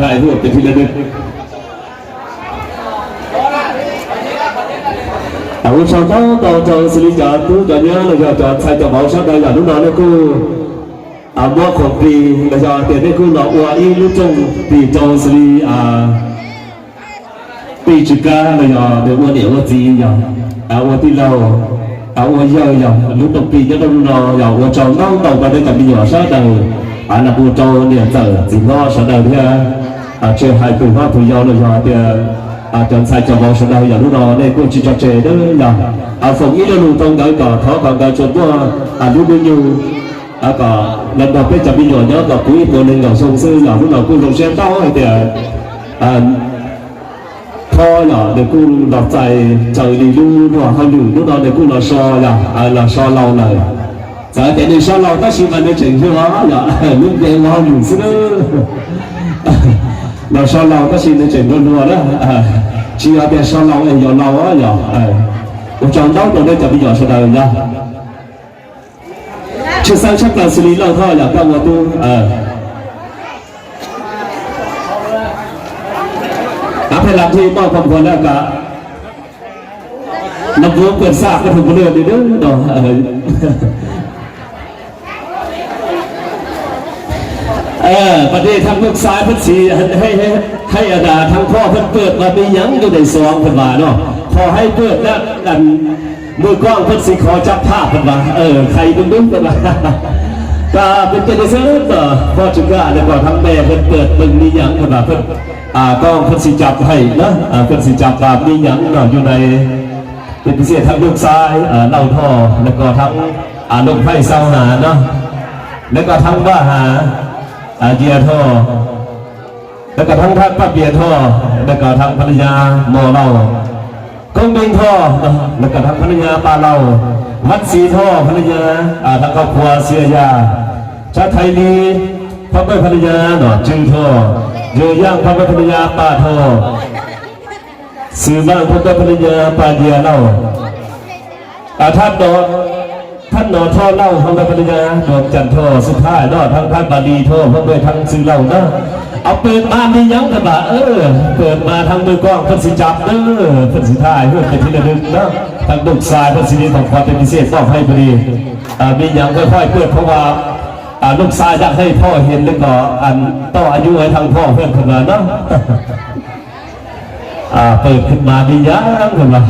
Hais huaj tes thi le nws. Ua tsaug ntau ntau rau xws li cov tub cov nyab los yog cov ntxhais cov vauv sawv daws yom, hnub no nej kuj muab khoom plig los yog tias nej kuj los ua ib lub rooj plig rau xws li plig tsw kab los yog nws ua niam ua txiv yog ua tij laug ua yawg yog lub rooj plig nyob rau hnub no yog ua tsaug ntau ntau rau nej cov me nyuam sawv daws los mus rau niam ntxawm txiv hlob sawv daws thiab tsis hais tus hlob tus yau los yog tias cov ntxhais cov vauv sawv daws yog hnub no nej kuj tsis tso tseg na yog foom ib lo lus rau nkawd kom thov kom nkawd tsuas muaj lub hnub nyoog kom los nrog peb cov me nyuam nyob kom puv ib puas nees nkaum xyoo xwb yog hnub no kuj zoo siab ntau hais tias Thoj yog nws kuj los txais raws li lub luag hauj lwm hnub no nws kuj los so yog los so laus lawm. Txawm tias nws so laus tab sis mas nws tseem hluas yog lub npe ua hauj lwm xwb na. Los so laus tab sis nws tseem hluas hluas na. Tsis yog tias so laus es yog laus yog. Ua tsaug ntau rau nej cov me nyuam sawv daws yog. Tshwj xeeb tshaj plaws xws li Lauj Thoj yog koj ua tub. Ab pheej lam thi moj phoom phuas na kom nov vuv kawm xaj koj thum kuv lwj li dub no. Pas dej thaj nuj xaiv pheej txhiv, haj yam tas thaj phoj pheej pwm mas me nyav yug daim xov pheej mas no, qhov haj pwm na, mws koj pheej txhiv khov cab phaj pheej mas, qhais dub dub pheej mas. Koj pheej tej xwb, poj tswv kaj kom thaj me pheej pwm pheej me nyav pheej mas, koj pheej txhiv cab haj na, pheej txhiv cab me nyav no yug daim, peb pib xij thaj nuj xaiv Lauj Thoj, lawv kom thaj Looj Phaij Xauj Has no, lawv kom thaj Vaj Has, Yia Thoj, lawv kom thaj Paj Pias Thoj, lawv kom thaj ภรรยา Mos Lauj, Koob Meej Thoj, lawv kom thaj ภรรยา Paj Lauj, Vaj Xiv Thoj ภรรยา thaj ครอบครัว Xiv Yaj, Tsab Thaiv Lis พร้อมด้วยภรรยา Nom Tswb Thoj, Yawg Yaaj พร้อมด้วยภรรยา Paj Thoj, Xwm Vaaj พร้อมด้วยภรรยา Paj Yia Lauj. Thaj Nom Thoj Lauj พร้อมด้วยภรรยา Dua Cas Thoj, xub thaj no thaj Paj Lis Thoj พร้อมด้วย thaj Xwm Lauj na. Au pwm mas me nyav pheej mas, pwm mas thaj mws koj pheej txhiv cab na, pheej txhiv thaj huaj tes thi le nws na, thaj nuj xaiv pheej txhiv li tau qhov tes pib xij toj haj pw li. Me nyav koj haj pwm phoj vas, nuj xaiv dag haj phoj hiam li kom toj a nyuj thaj phoj pheej pheej mas na. Pwm mas me nyav pheej mas.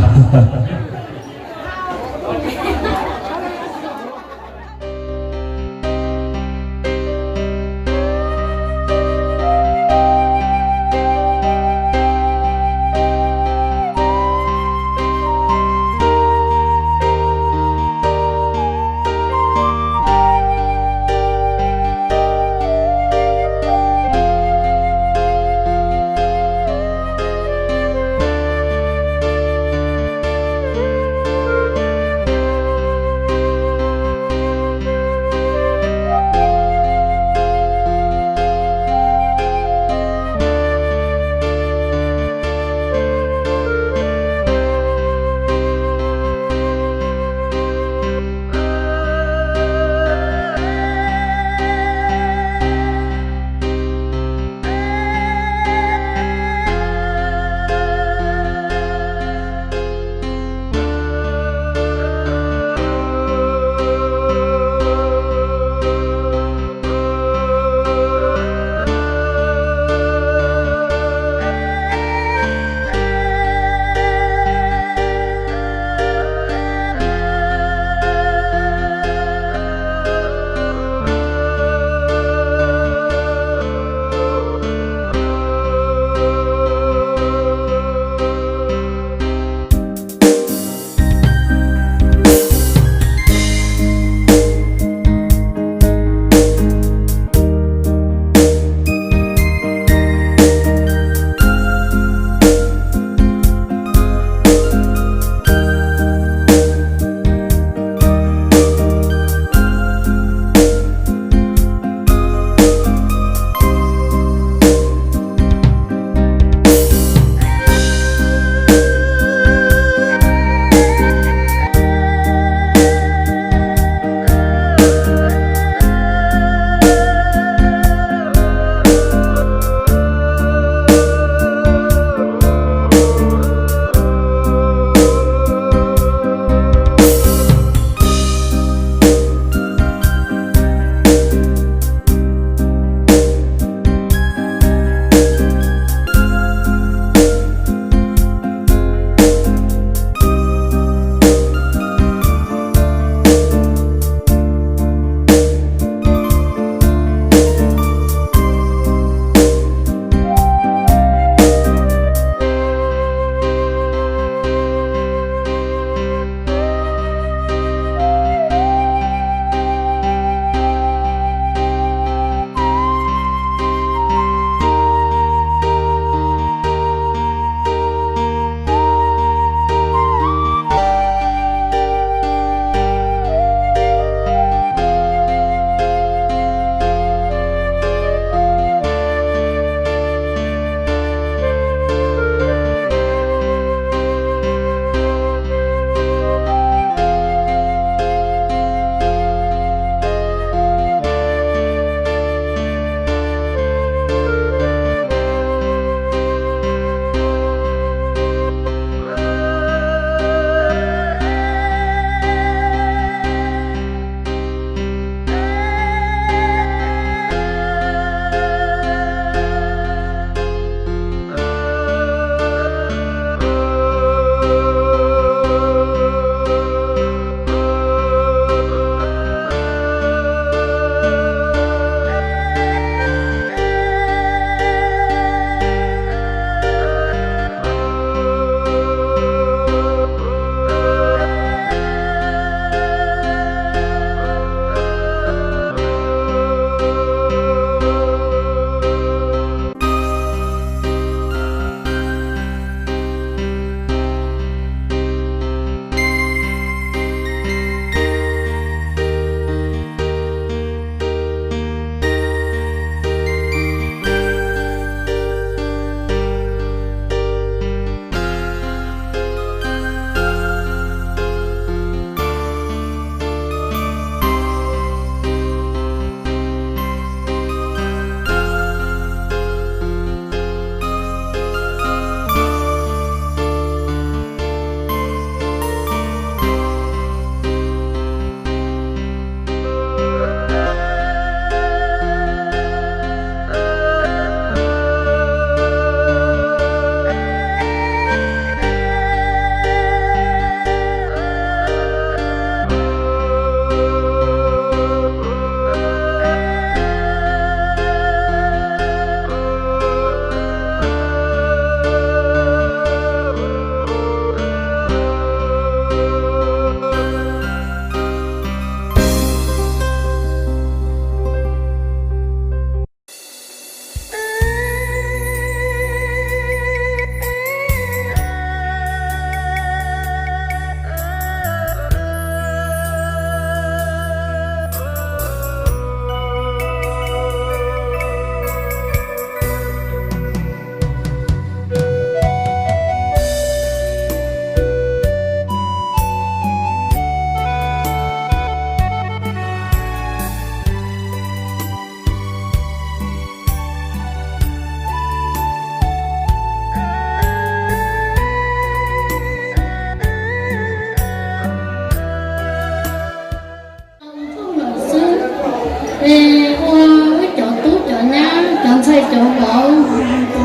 Vauv,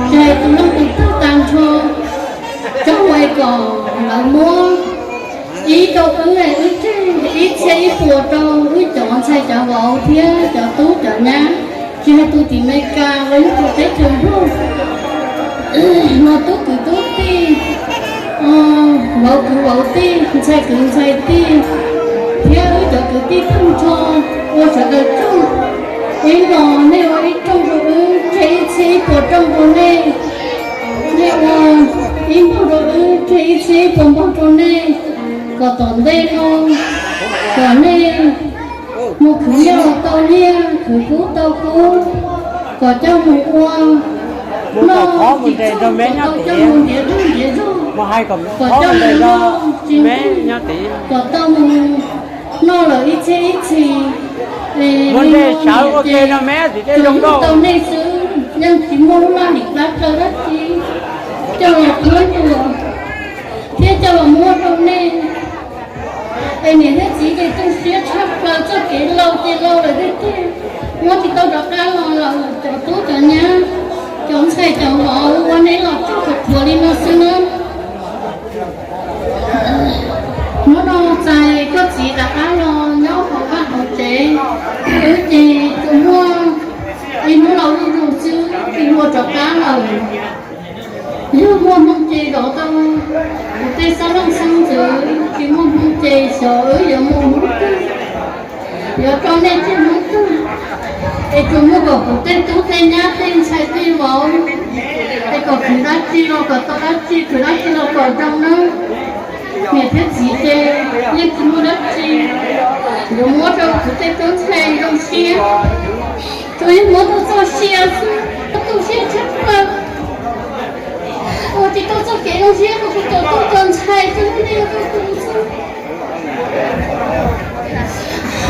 tsis hais tus leej twg tag nrho, cov uas kom lawv muab ib rau wb, wb tseg ib txhiab ib puas rau wb cov ntxhais cov vauv thiab cov tub cov nyab, tsis hais tus tim Meskas los yog tus teb chaws Nplog, no tub kwv tub tij, vauv kwv vauv tij, ntxhais kwv ntxhais tij, thiab wb cov kwv tij tag nrho, ua sawv daws tsaug. Ib no nej ua ib rooj rau wb, tseg ib txhiab ib puas rooj rau nej. Nej ua ib npaug rau wb, tseg ib txhiab ib puas npaug rau nej, kom tom ntej no kom nej mus khwv nyiaj los tau nyiaj, khwv kub tau kub, kom coj mus ua noj tsis tseg, kom tau coj mus ntiav zog ntiav zog, kom coj mus noj tsis tseg, kom tau mus noj lawm ib txhiab ib txhis. Es li no ces tsuas yog tau nej xwb, yeej tsis muaj lub laj lim plab plaws dab tsi coj los qhuab ntuas thiab coj los muab rau nej. Es niam thiab txiv ces tu siab tshaj plaws, txoj kev laus ces laus lawm tiag tiag, muab tsis tau rov qab los lawm. Cov tub cov nyab, cov ntxhais cov vauv, ua nej los tsaug qhuav qhuav li no xwb na. Hnub no txais koj txiv rov qab los nyob hauv vaj hauv tsev, wb ces tsuas muaj ib hnub laus zuj zus xwb, tsis ua rov qab lawm. Yog muaj hmoo ces zov tau kuv tej xeeb leej xeeb ntxwv, tsis muaj hmoo ces xyov wb yuav mus hnub twg, yuav rau nej tseg hnub twg. Es tsuas muaj kom kuv tej tub tej nyab tej ntxhais tej vauv, es kom khwv dab tsi los kom tau dab tsi, khwv dab tsi los kom zoo nawb. Niam thiab txiv ces yeej tsis muaj dab tsi yuav muab rau kuv tej tub ntxhais zoo siab, tsuas yog muab tau txoj sia xwb. Tu siab tshaj plaws, ua tsis tau txoj kev zoo siab rau kuv cov tub cov ntxhais xwb, nej ua rau kuv xwb.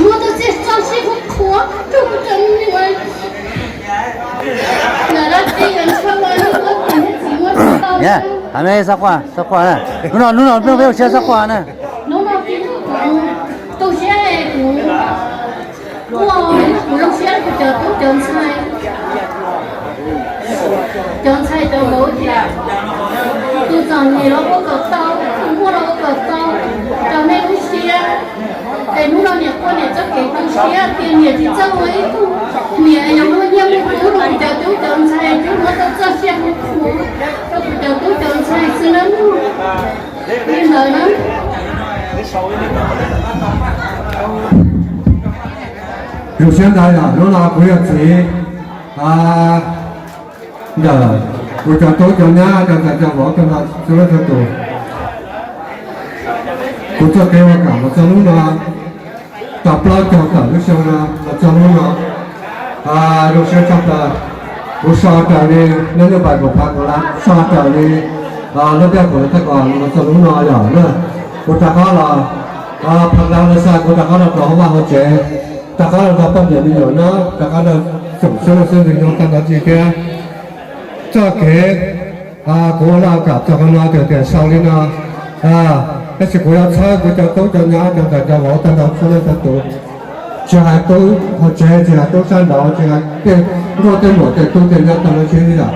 Muab tau txoj sia qhuav qhuav rau kuv cov me nyuam. Lawv dab tsi yuav ntshaw los yog muab niam thiab txiv muab tsis tau. Hnub no, hnub no peb ua siab xob quaj na. Hnub no kuv tu siab, kuv quaj, kuv zoo siab kuv cov tub cov ntxhais, cov ntxhais cov vauv tias tus txom nyem los ua kom tau, tus muaj los ua kom tau, rau nej lub siab. Es hnub no niam quaj niam txoj kev tu siab tias niam tsis txawj ua ib tug niam yuav muaj nyiaj muaj kub rau kuv cov tub cov ntxhais, tsuas muab tau txoj sia qhuav qhuav rau kuv cov tub cov ntxhais xwb nawb. Li ntawd na. Zoo siab ntau yog hnub no kuv yog txiv ntawm kuv cov tub cov nyab cov ntxhais cov vauv tag nrho txhua leej txhua tus. Kuv txoj kev ua kam los txog hnub no, tau plaub caug tawm lub xyoo no los txog hnub no, zoo siab tshaj plaws. Kuv so raws li lub nyuj vais kuv phav kuv la, so raws li lub ntiaj teb kuv thaj kom los txog hnub no yog na. Kuv rov qab los phav la la xa, kuv rov qab los rau hauv vaj hauv tsev, rov qab los rau poj niam me nyuam no, rov qab los tsoom xeeb leej xeeb ntxwv nyob tag nrho txij thiab. Txoj kev kuv ua laj ua kam txog qhov no tias tias sau li no, tab sis kuv yuav txhawb kuv cov tub cov nyab cov ntxhais cov vauv tag nrho txhua leej txhua tus, tsis hais tub hauv tsev, tsis hais tub sab nraud, tsis hais tej nkauj tej muam tej tub tej nyab tag nrho sib ib yam,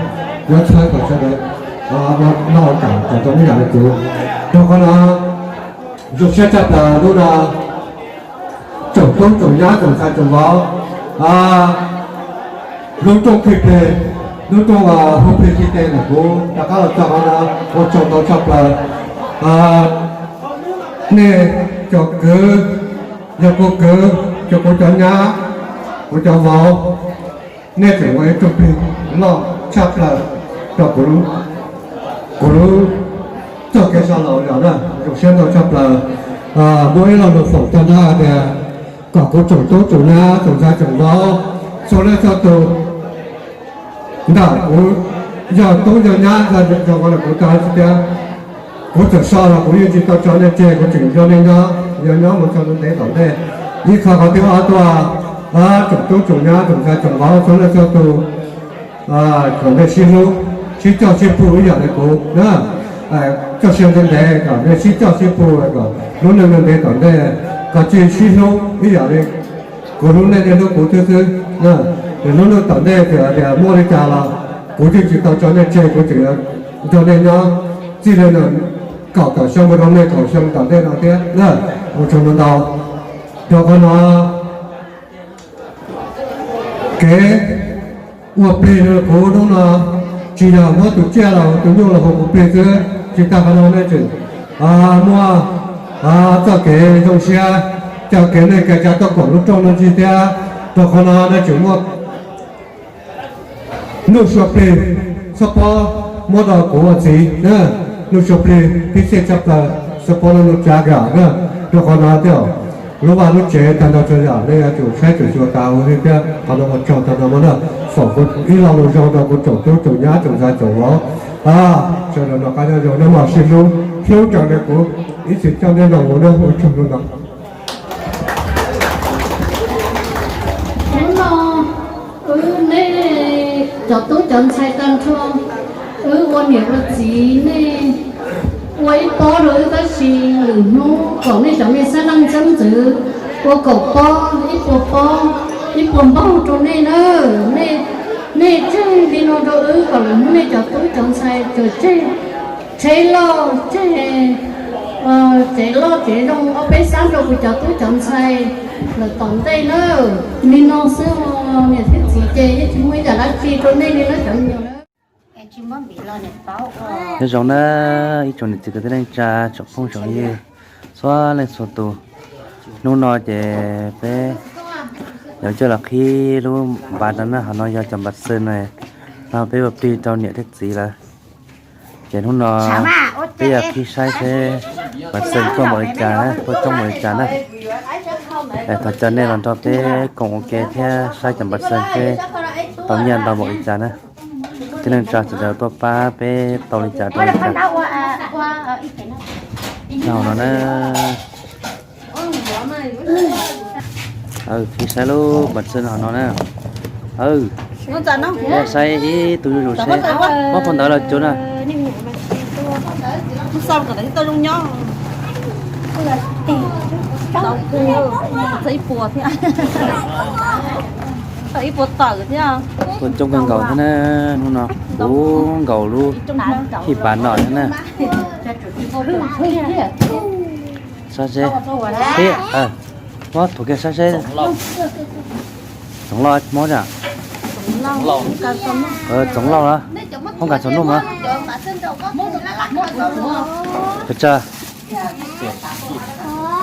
yuav txhawb kom sawv daws laj ua kam kom tau ib yam li kuv. Rau qhov no zoo siab tshaj plaws hnub no tsoom tub tsoom nyab tsoom ntxhais tsoom vauv, lub rooj khij plig, lub rooj hu plig khij tes ntawm kuv rov qab los txog qhov no ua tsaug ntau tshaj plaws. Nej cov kwv, yog kuv kwv, cov kuv cov nyab, kuv cov vauv, nej tseem ua ib rooj plig loj tshaj plaws rau kuv lub txoj kev so laus yog na. Zoo siab ntau tshaj plaws. Muaj ib lo lus foom tag nrho tias kom kuv tsoom tub tsoom nyab tsoom ntxhais tsoom vauv txhua leej txhua tus, ntawm kuv yog tub yog nyab ntxhais tsoom vauv los kuv tau hais tias kuv txawm so los kuv yeej tsis tau tso nej tseg, kuv tseem nrog nej nyob, yog nyob mus txog ntev tom ntej. Ib qho qhov thib ob tuaj, tsoom tub tsoom nyab tsoom ntxhais tsoom vauv txhua leej txhua tus, kom nej sib hlub, sib coj sib pug ib yam li kuv na. Coj siab ntev ntev kom nej sib coj sib pug kom lub neej ntev tom ntej, kom tsis sib hlub ib yam li kuv hlub nej, nej hlub kuv xwb xwb. Hnub no tom ntej txawm tias muaj li cas los Kuv thiaj tsis tau tso nej tseg, kuv tseem nrog nej nyob txij li no kaum tawm xyoo mus rau nej kaum xyoo tom ntej no thiab na. Ua tsaug ntau ntau. Rau qhov no kev ua plig rau kuv hnub no tsis yog muab tus tsiaj los tus nyuj los hu kuv plig xwb, tsis tas qhov no nej tseem muaj txoj kev zoo siab coj kev nej kav tsij tuaj koom lub rooj no ntsis thiab. Rau qhov no nej tseem muaj nuj sua plig, txhob pab muab rau kuv ua txiv na. Nuj sua plig pib xiaj tshaj plaws, txhob pab nuj nuj tsa kam na. Rau qhov no thiab lub vaj lub tsev tag nrho txhua yam nej yuav tsum saib tsum xyuas tas ua thiab. Qhov no ua tsaug tag nrho mog na, foom ib lo lus zoo rau kuv tsoom tub tsoom nyab tsoom ntxhais tsoom vauv. Sawv daws noj qab nyob zoo, nej mam sib hlub, hlub raws li kuv ib txhis coj nej los mus na, ua tsaug ntau ntau. Hnub no wb nej cov tub cov ntxhais tag nrho, wb ua niam ua txiv nej ua ib pob rau wb tab sis lwm hnub kom nej cov me xab leej xeeb ntxwv ua kaum pob, ib puas pob, ib puas npaug rau nej na. Nej tseg li no rau wb kom lwm hnub nej cov tub cov ntxhais tsuas tseg tsheb loj tseg tsev loj tsev zoo ob peb xab rau kuv cov tub cov ntxhais lawm tom ntej na. Li no xwb os, niam thiab txiv ces yeej tsis muaj ib yam dab tsi rau nej li na cov me nyuam na. Nyob zoo na ib tsoom niam txiv kwv tij neej tsa tsoom phooj tsoom ywg txhua leej txhua tus. Hnub no ces peb yuav coj los qhib lub npav no na, hauv no yog cov npav xwm no, no peb ua plig rau niam thiab txiv lawm. Ces hnub no peb yuav qhib saib seb npav xwm tuaj npaum li cas na, tuaj coob npaum li cas na. Thov caw nej los nrog peb koom ua ke thiab saib cov npav xwm seb tau nyiaj ntau npaum li cas na. Tib neeg tsa sawv daws tuaj pab peb tau li cas rau li cas. Hauv no na. Qhib saib lub npav xwm hauv no na. Saib ib tug zuj zus seb muab phau ntawv los cuv na. Ib puas thiab. Ib puas tawm thiab. Tuaj coob kawg nkaus thiab na, hnub no puv nkaus lub hib pas no thiab na. Saib seb, muab thuam kiag saib seb. Txoov Lauj hmoob na. Txoov Lauj los, hoob kas Txoov Nuj mas. Pes tsawg?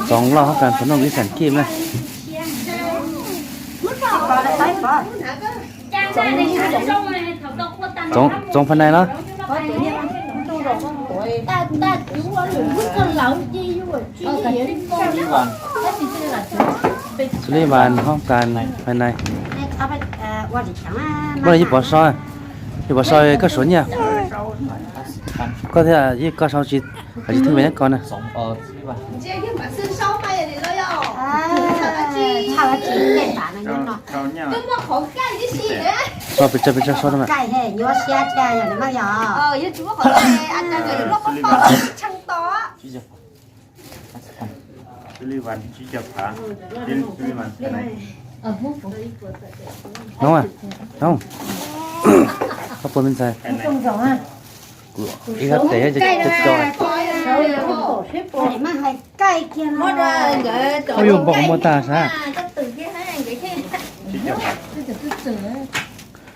Txoov Lauj hoob kas Txoov Nuj ib xeem kib na. Txoov Phas Nais los? Xws li vas hoob kas Phas Nais. Muab los yeej pov so, yeej pov so koj suav nyiaj. Koj thiaj yeej koj sau tsis, tsis thwj npe nyob ko na. So pes tsawg pes tsawg so na. Noo, noo, koj puas me ntxhais? Kuv ib hab tes cov cov. Ua yuav npog qhov muag tag sab.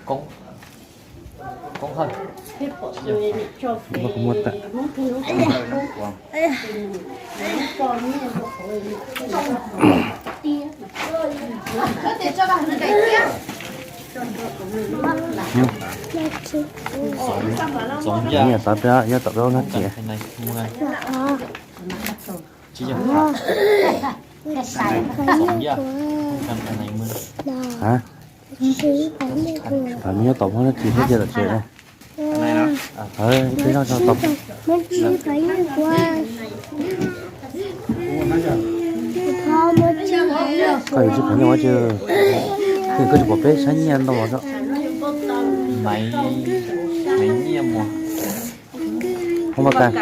Npog qhov muag tag. Nyiaj tod peb, nyiaj tod peb ob nab txiv. Nws nyob tom hoob nab txiv thiab ces tom tsev na. Peb nyob tso tau. Koj yuav tsib phav nyiaj ua tsi, koj tsis pom peb saib nyiaj ntau los. Hoob Vaj Kas.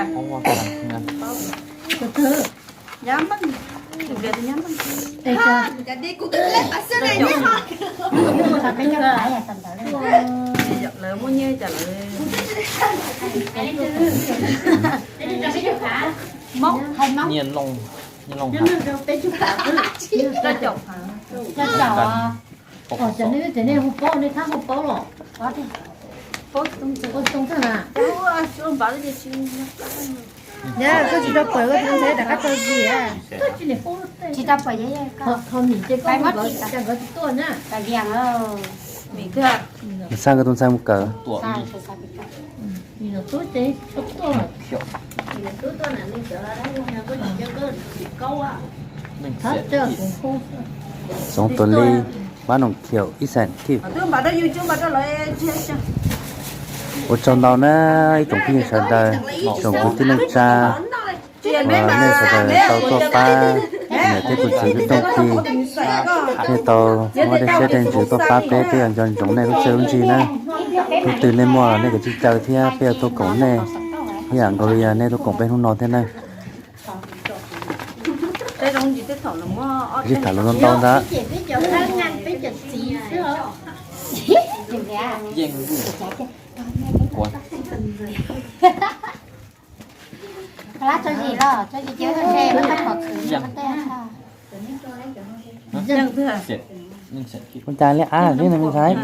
Muaj nyiaj cas lawm? Nyiaj looj, nyiaj looj. Cov nej hu paub, nej thab hu paub los? Koj tsis tau pawm, koj tus ntxhais rov qab tau zis. Tsis tau pawm, nkawd tsis tuaj na. Xa koj tus ntxhais mus kawm. Xoov tuam li, pab noom khiaum ib xeem thiab. Ua tsaug ntau na ib tsoom phooj ywg sawv daws, tsoom kwv tij neej tsa, uas nej sawv daws tau tuaj pab niam thiab kuv txiv lub rooj tij, nej tau muab dej siab dej ntsws tuaj pab peb, peb yuav nco ntsoov nej lub txiaj lub ntsig na. Hnub twg nej muaj los nej kav tsij caw thiab, peb yuav tuaj koom nej ib yam nkaus li nej tuaj koom peb hnub no thiab na. Tsis tham lus ntau ntau ntag. Ua cas li ab li no me ntxhais?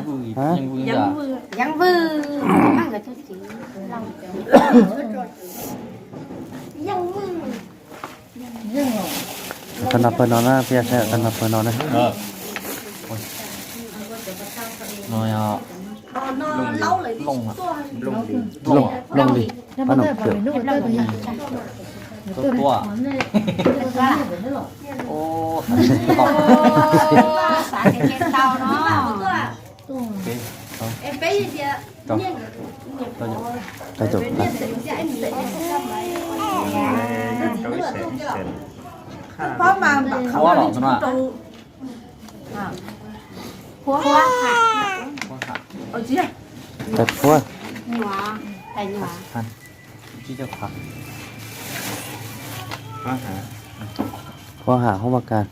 Tag nrho pawg no na, peb saib tag nrho pawg no na. Looj li, pab noom khiaum. Tais Phuab. Phuab Ham Hoob Vaj Kas.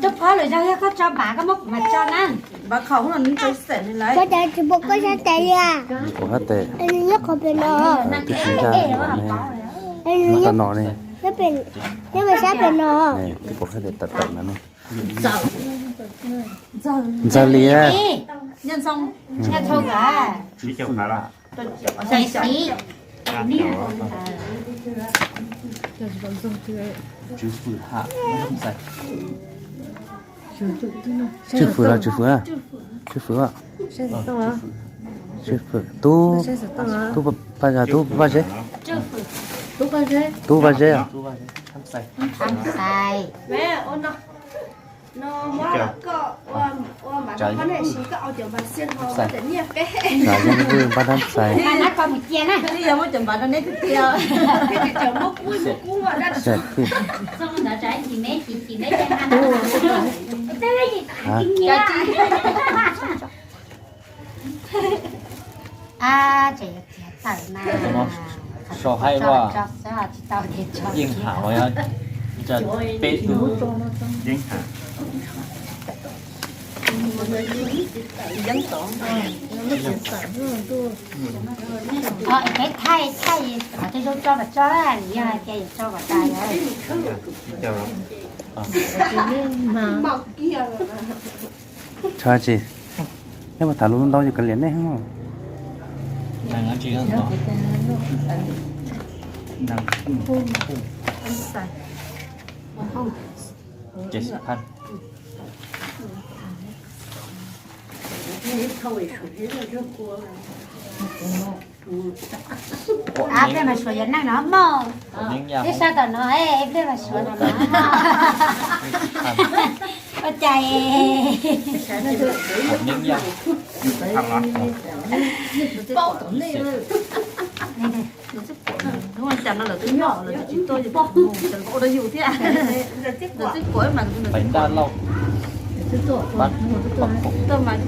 Tub Phuab lwm zaug yog koj tso npav koj muab kuv mam tso na. Koj cas tsis pom koj sab tes li a? Kuv sab tes. Nyob qhov pem no. Twb tsis ncaj qhov no ne. Nyob pem sab pem no. Twb pom sab tes tawm tawm no ne. Ntxawg Lias. Tswv Fwm los Tswv Fwm? Tswv Fwm, Tswv Fwm, tub, tub Paj Zeb, tub Paj Zeb. Tub Paj Zeb. Yeej Vwj Paj Dab Xais. Tseem yuav khiav tawm na. Sau hais ua Yeej Ham los yog peb tug. Peb thaij thaij qhov twg zoo tso mas tso, yog hais tias yuav tso kom tas. Tsis, nej puas tham lus ntau yus kav liam nej. Ab, pliag mas suav yuav neej no mog. Ib sab tom no, ib pliag mas suav no no. Ua cas? Hnub no cas no lawv twb nyob lawv twb tsis tuaj, ua rau yus thiab. Lawv twb kuam mas, tuaj mas twb rau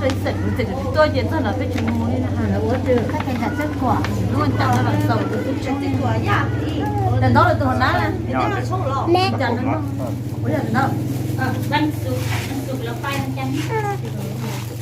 ib xeem, lawv twb tsis tuaj ces txog lawv peb tsis mus li na. Hnub no cas no lawv txaus, tus twb tsis tuaj. Daim ntaub lawv tus hauv na. Cas no, ua yog ntawd.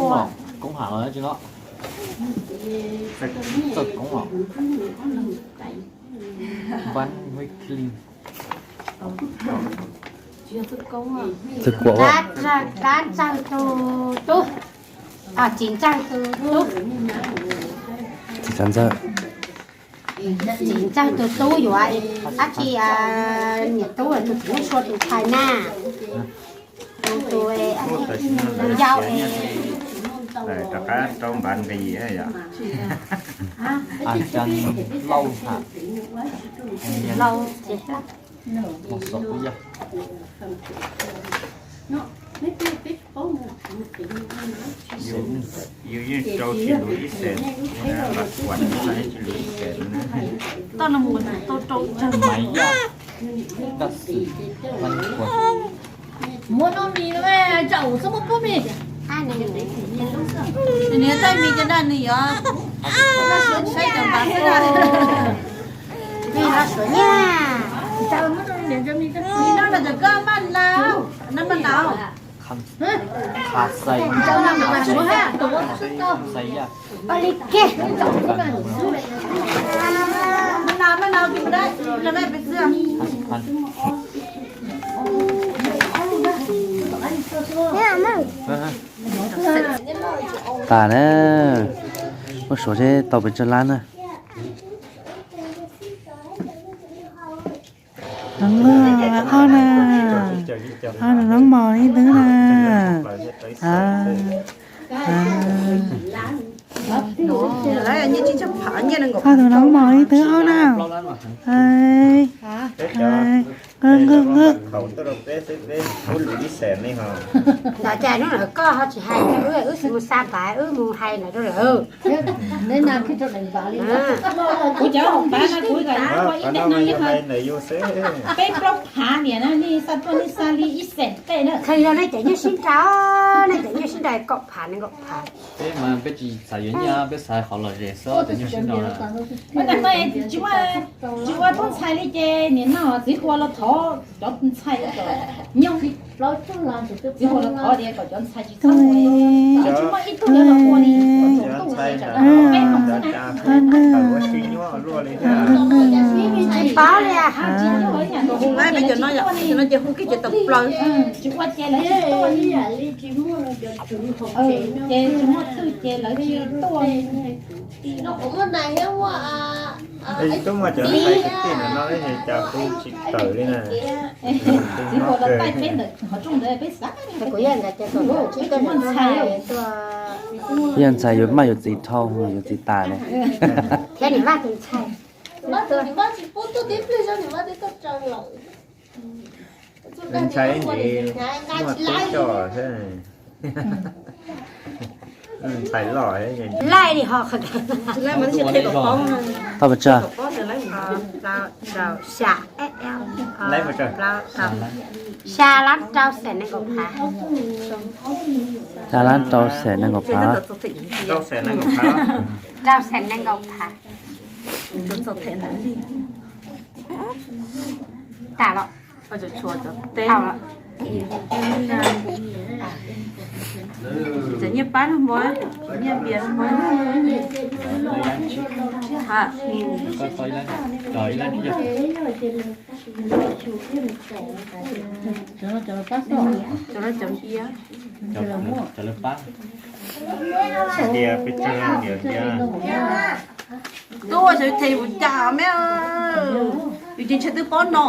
Koob los, koob ham los tsis no. Txawj koob los. Bán với clean. Txawj kuam. Rab ntxawg tus tub, txiv ntxawg tus tub. Txiv ntxawg. Txiv ntxawg tus tub yuav dab tsi, niam tub tus txiv Hmoob Sua tus ntxhais na. Tus, tus, tus yau es. Rov qab rau npav nqis yom. Lauj ces. Yus yeej rau tsis lus ib xees, kuam tsis lus ib xees. Tau no mus tau rau tsawg. Muab no mis no, zaum xwb muab pub mis. Nws niam tej mis cov no nws yuav saib cov npav xwb. Mis no suav nyaj. Mis no na cov koj maj nau, no maj nau. Qha xais. Ua li ke. Maj nau, maj nau, kis mus dab, no dab pes xwb. Tas na, muab suav seb tau pes tsawg lab na. Ob na, ob tus noob mos ib tug na. Ob tus noob mos ib tug ob na. Nqawg nqawg nqawg. Ntawd cas hnub no koj ho tsis hais, wb wb tsis mus xa npav, wb mus hais ntawd rau lawv. Kuv cov npav no kuv ib teg no yog peb plaub phav niam na, nej xa tuaj nej xa li ib xees tej na. Txhais yog nej cov nyiaj sib nrau, nej cov nyiaj sib nrau kaum phav, nees nkaum phav. Peb mas peb tsis xav yuav nyiaj, peb xav qhov lom zem xwb, cov nyiaj sib nrau na. Tsis ua tub ntxhais li ces nim no txiv hu los thov cov ntxhais kom nyob, txiv hu los thov tias kom cov ntxhais tsis txhob mus, tsis muaj ib tug yuav los ua li, peb ntawd peb mus xwb na. Tsis paub li. Hu peb cov no yom, no ces hu kiag ces tau plaws. Tsis ua ces lawv tsis tuaj li. Ces tsis muaj twg ces lawv tsis tuaj. Twb muaj cov ntxhais kwv tij ntawm no es cas hu tsis tawm li na. Txiv hu los taij peb ntawm qhov rooj ntawd peb xav. Kuv yog ntawd ces kom tsis muaj ntxhais. Yog ntxhais yuav maj yuav txiv dhau, yuav txiv tas ne. Thiab niam Vaj tus ntxhais. Ntxhais ntxiv muaj teb coj thiab. Ntxhais loj. Laij li ho. Tau pes tsawg? Plaub, rau, xya, plaub, rau. Xya lab rau xees nees nkaum phav. Xya lab rau xees nees nkaum phav. Rau xees nees nkaum phav. Tam los. Tau los. Cov nyiaj pab los muab, cov nyiaj npias los muab. Cov no cov npias. Tub ua xyov them yus cas me, yus ces ntshe twb paub no.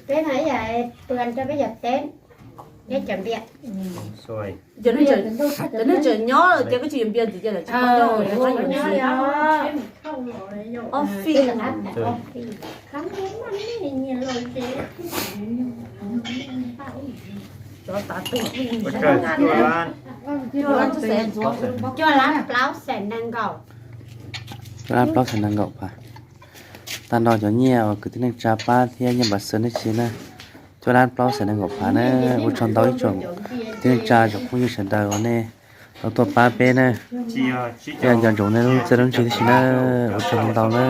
Peb no ib yam pw rau peb yog teb, peb cov npias. Cov neeg tseem nyob ces koj tsis yuav npias ntxiv ces lawv tsis paub nyob, lawv yuav ntxiv. Ob fij. Cuaj lab plaub xees nees nkaum. Cuaj lab plaub xees nees nkaum phav. Tag nrho cov nyiaj uas kwv tij neej tsa pab thiab nyiaj npam xwm nej siv na, cuaj lab plaub xees nees nkaum phav na. Ua tsaug ntau ib tsoom kwv tij neej tsa tsoom phooj ywg sawv daws uas nej tau tuaj pab peb na. Thiab nco ntsoov nej lub txiaj lub ntsig tib si na. Ua tsaug ntau na.